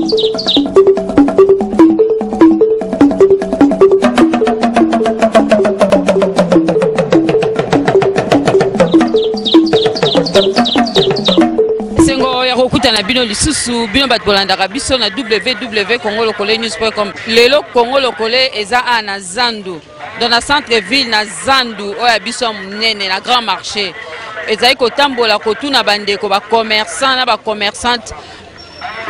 Esengo ya kokutana bino lisusu, bino bato bolandaka biso na www congo lokole news.com. Lelo Congo Lokole eza awa na Zandu, donc na centre ville na Zandu oyo ya biso ya monene na grand marché. Ezali kotambola kotuna bandeko ba commerçant na ba commerçante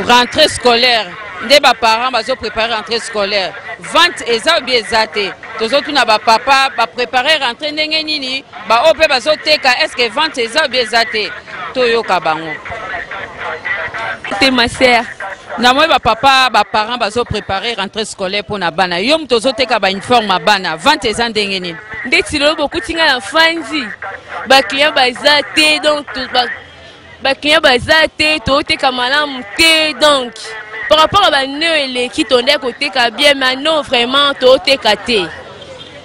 rentrée scolaire nde ba parents bazo préparer rentrée scolaire, vente eza obi eza te. Tozotuna ba papa ba préparer rentrée ndenge nini, ba oyo mpe bazoteka, est ce que vente eza obi eza te? Toyoka bango. Te ma sœur. Namoni ba papa ba parents bazo préparer rentrée scolaire mpona bana. Yo moto ozoteka ba uniforme ya bana, vente eza ndenge nini? Ndeti lelo bokuti nga na fandi, ba client baza te, donc ba client baza te, toteka malamu te. Donc par rapport à ba nœud eleki, tondaki koteka bien, mais non, vraiment toteka te,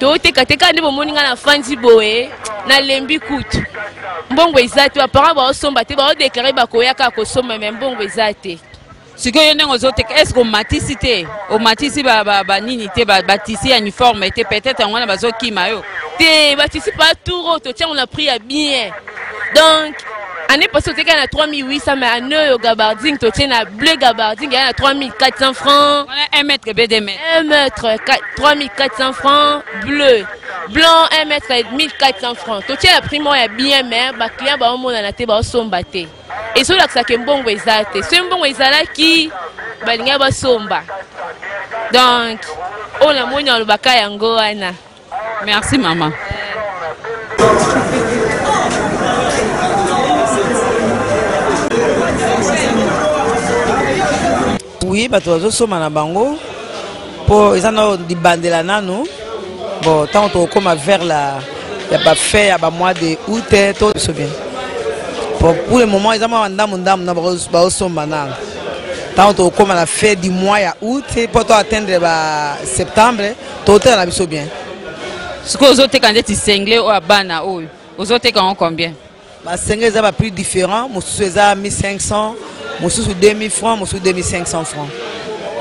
toteka te. Kaka nde bomoni nga na fandi boye, nalembi kutu. Mbongo eza te, baparent baosomba te, baodéclarer bakoya kaka kosomba, mais mbongo eza te. Sikoyo yo ndenge ozoteka, est ce que omatisi te? Omatisi banini te, batisi ya uniforme te? Peut-être yango wana bazokima yo. Te, batisi pa tour oyo totiango na prix ya bien. Donc année passée totekaki na 3800, mais année oyo gabardine totie na bleu, gabardine eya na 3400 francs. Wana 1 mètre be 2 mètres? 1 mètre 3400 francs bleu, blanc 1 mètre 1400 francs. Totie na prix moko ya bien, mais baclient baomonana te, baosomba te. Ezolakisaka mbongo eza te. Soki mbongo ezalaki, balingaki basomba. Donc oyo namoni alobaka yango wana. Merci mama. Oui, bato bazosomba na bango mpo eza na libandela nanu. Bon, ntango tokokóma vers la ya bafin ya bamois de août, to biso bien. Bon, pour le moment eza mwa ndambu ndambu na baosomba nanu. Ntango tokokóma na fin du mois ya août mpo to atteindre ba septembre, tokotela na biso bien. Sikoyo ozoteka ndeti sengle oyo ya bana oyo, ozoteka yango combien? Basenge eza baprix différent: mosusu eza 1500, mosusu 2000 francs, mosusu 2500 francs.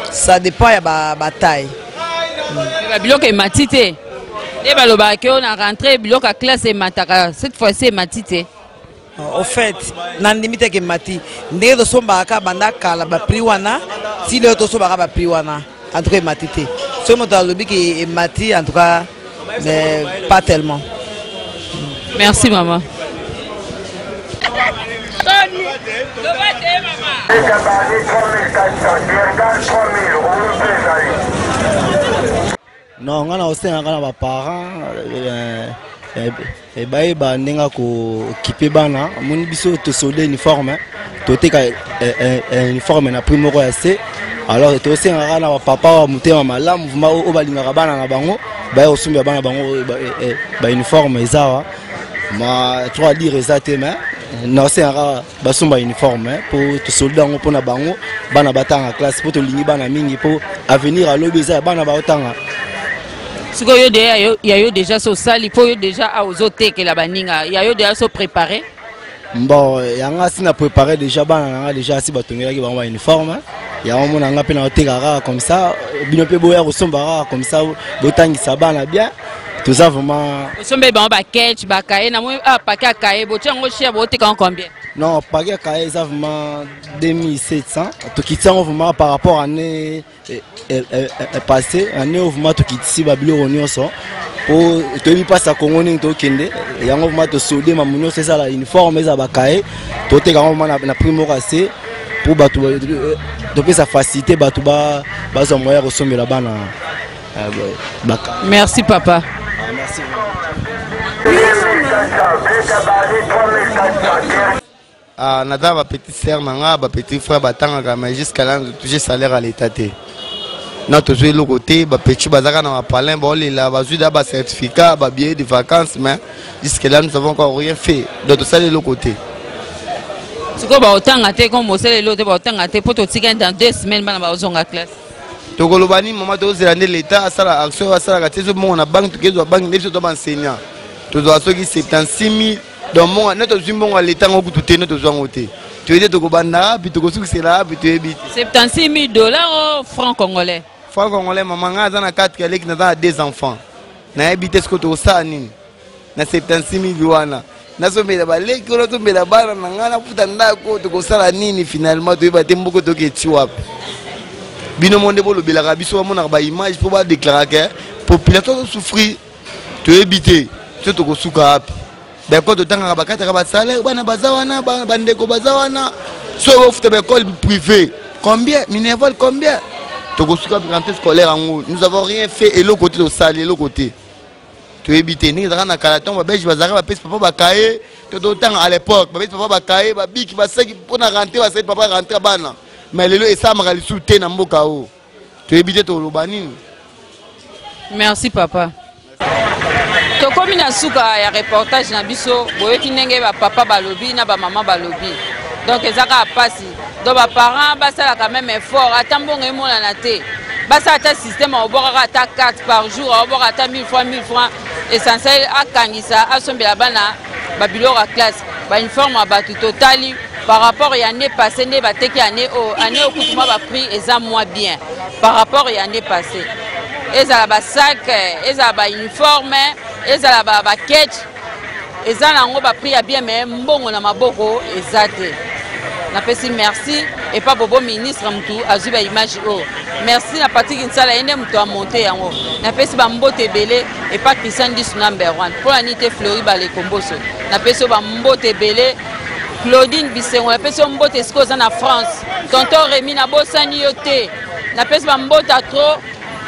Ça dépend ya bataille. Babiloko emati te nde balobaka ke oyo na rentrée biloko ya classe emataka? Cette fois-ci emati te? Au fait, nandimi teke emati. Ndenge tosombaka kaka banda kala baprix wana, ti lelo tosombaka baprix wana. En tout cas emati te. Soki moto alobi ke emati, en tout cas, mais pas tellement. Merci maman. Non, nga na osengaka na baparent bayeba ndenge akokipe bana. Omoni biso tosolde uniforme, toteka uniforme na prix moko ya se. Alors tosengaka na bapapa wa motema malamu vraiment, oyo balingaka bana na bango, baya kosombela bana bango bauniforme. Eza awa ma trop à dire eza te, mais nasengaka basomba uniforme mpo tosolde yango mpona bango, bana batanga classe, mpo tolingi bana mingi, mpo avenir alobi eza ya bana baotanga. Sikoyo yo de ya yo déjà so osali, mpo yo déjà awa ozotekela baninga ya yo déjà so préparé? Bon, yanga asi na préparé déjà. Bana nanga déjà asi batongelaki bango bauniforme. Yango mona nga mpe na oteka kaka comme ça, bino mpe boya kosomba kaka comme ça, botangisa bana bien. Toza vraiment. Osombeli bango baketch, bakaye. Namoni ah, paquet ya kaye botia yango cher, boteka yango combien? Non, paquet ya kaye eza vraiment 2700. Tokiti yango vraiment par rapport année passé. Année oyo vraiment tokitisi babiloko nyonso po toyebi mpasi ya Kongo ndenge tokende. Yango vraiment tosode mamu nyonso, ezala uniforme, ezala bakaye, toteka yango vraiment na prix moko ase po bato topesa facilité, bato bazwa moyen ya kosombela bana baka. Merci papa. Ah, merci. Ah, naza ba petite sœur na nga, ba petit frère batangaka, mais jusqu'à là touche salaire à l'état te. Na tozwi eloko te. Bapetit bazaka na bapalin, baolela, bazwi da bacertificat, babillet de vacances, mais jusque là nous avons encore rien fait. Donc tosali eloko te. Sikoyo baotanga te, comme osala eloko te, baotanga te mpo totikani dans 2 semaines bana baozonga classe. Tokoloba nini mama? Tozela nde l'état asala action oyo asalaka te. Soki mbongo na banque, tokezwa banque nde biso to baenseignant tozwaka soki 76 000. Donc mbongo nde tozwi, mbongo ya l'état ngo kutu te, nde tozwa yango te. Toyebi te tokobanda wapi, tokosukisela wapi, toyebi te. 76 000 dollars oh, franc congolais. Franc congolais, mama, ngai aza na 4 kaleki, naza na 2 enfants. Nayebi te sikoyo tokosala nini na 76 000 wana. Nazombela baleki oyo, nazombela bana na ngai, nafuta ndako, tokosala nini finalement? Toyeba te mboka toke eti wapi. Bino mo nde bolobelaka biso, bamonaka baimage mpo badeklaraka population azosouffrir. Toyebi te so tokosuka wapi. Baekole totangaka, bakataka basalaire, bana baza wana, bandeko baza wana. So bofuta baekole privé combien, minerval combien, tokosuka wapi? Rentrée scolaire yango, nous avons rien fait, eloko te tosali, eloko te. Toyebi te ndenge ezalaka na kala, ntango babelge bazalaka, bapesi papa bakaye to totanga. À l'époque bapesi papa bakaye, babiki, basaki mpona rentrée, basali papa rentrée bana. Mais lelo esalamaka lisusu te na mboka oyo. Toyebi te toloba nini. Merci papa. Tokomi na suka ya reportage na biso. Boyoki ndenge bapapa balobi na bamama balobi. Donc eza kaka mpasi. Donc baparent basalaka même effort, ata mbongo emonana te, basala ata système, aobwakaka ata 4 par jour, aobwaka ata 1000 francs, 1000 francs essentiel, akangisa, asombela bana babiloko ya classe, bauniforme ya bato. Totali par rapport ya année passée nde bateki année oyo. Année oyo kutu mwa baprix eza moins bien par rapport ya année passée. Ezala basac, ezala bauniforme, ezala baketch, eza nango baprix ya bien, mais mbongo na maboko eza te. Napesi merci epa Bobo ministre, mutu azwi baimage oyo. Merci na Patrik Nsala, ye nde moto amonte yango. Napesi bambote ebele epa Christian Ndisu number 1, mpo na nini te Flori Balekomboso. Napesi yo bambote ebele. Claudine Bisengo, napesi yo mbote esika oza na France. Tonton Remi, nabosani yo te. Napesi bambote trop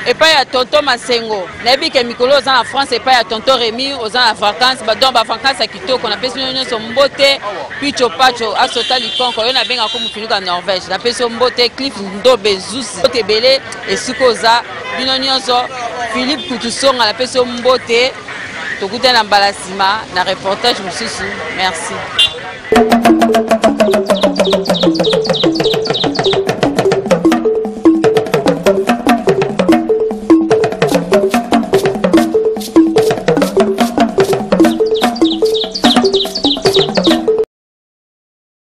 epai ya tonton Masengo. Nayebi ke mikolo oza na France epai ya tonton Remi, oza na vacance, donc bavacance ya kitoko. Napesi bino nyonso mbote. Picho Pacho asota likonko, yo nabengako mofinuka Norvège. Napesi yo mbote. Cliff Ndobe Zusi, mbote ebele esika oza, bino nyonso. Philippe Kutusonga, napesi yo mbote. Tokutana na mbala nsima na reportage mosusu. Merci.